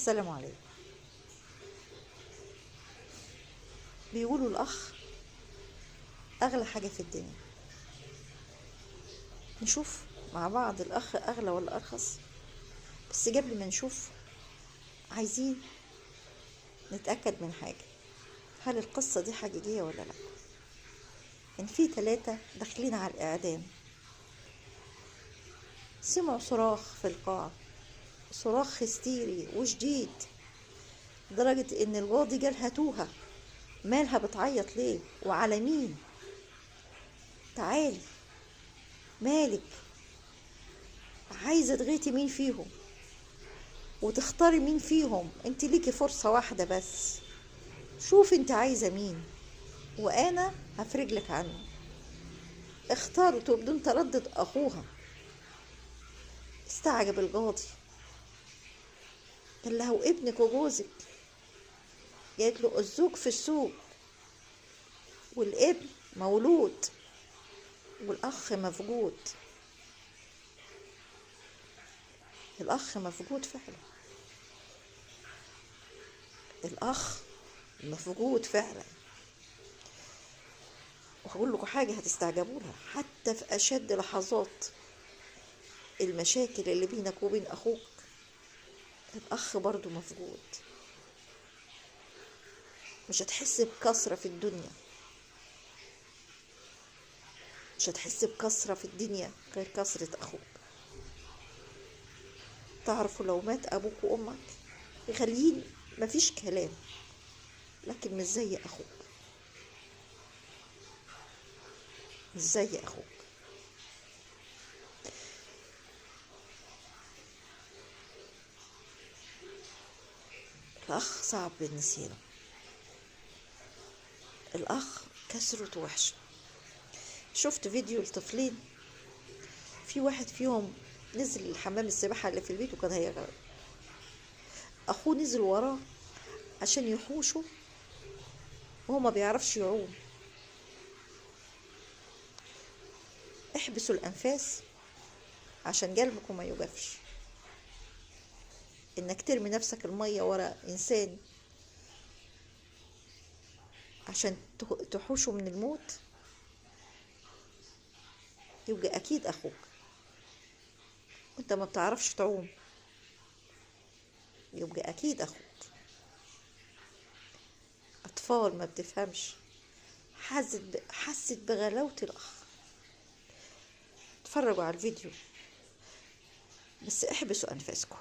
السلام عليكم. بيقولوا الأخ أغلى حاجة في الدنيا. نشوف مع بعض الأخ أغلى ولا أرخص، بس قبل ما نشوف عايزين نتأكد من حاجة، هل القصة دي حقيقية ولا لأ؟ إن في 3 داخلين على الإعدام، سمعوا صراخ في القاعة، صراخ هستيري وشديد لدرجة إن القاضي قال هاتوها، مالها بتعيط ليه وعلى مين؟ تعالي مالك، عايزة تغيتي مين فيهم وتختاري مين فيهم؟ انت ليكي فرصة واحدة بس، شوفي انت عايزة مين وانا هفرج لك عنه. اختارت وبدون تردد اخوها. استعجب القاضي، قال لها وابنك وجوزك؟ قالت له الزوج في السوق والابن مولود والاخ مفقود. الاخ مفقود فعلا، الاخ مفقود فعلا. وهقول لكم حاجه هتستعجبوا لها، حتى في اشد لحظات المشاكل اللي بينك وبين اخوك الاخ برضو مفقود. مش هتحس بكسرة في الدنيا، مش هتحس بكسرة في الدنيا غير كسرة أخوك. تعرفوا لو مات أبوك وأمك غاليين مفيش كلام، لكن مش زي أخوك، مش زي أخوك. الأخ صعب نسيانه، الأخ كسرته وحشة. شفت فيديو لطفلين، في واحد فيهم نزل الحمام السباحة اللي في البيت وكان هيغرق، أخوه نزل وراه عشان يحوشه وهو ما بيعرفش يعوم. احبسوا الأنفاس عشان قلبكم ما يوقفش. إنك ترمي نفسك المية ورا إنسان عشان تحوشه من الموت، يبقى أكيد أخوك وأنت ما بتعرفش تعوم، يبقى أكيد أخوك. أطفال ما بتفهمش، حست بغلاوة الأخ. اتفرجوا على الفيديو بس احبسوا أنفاسكم.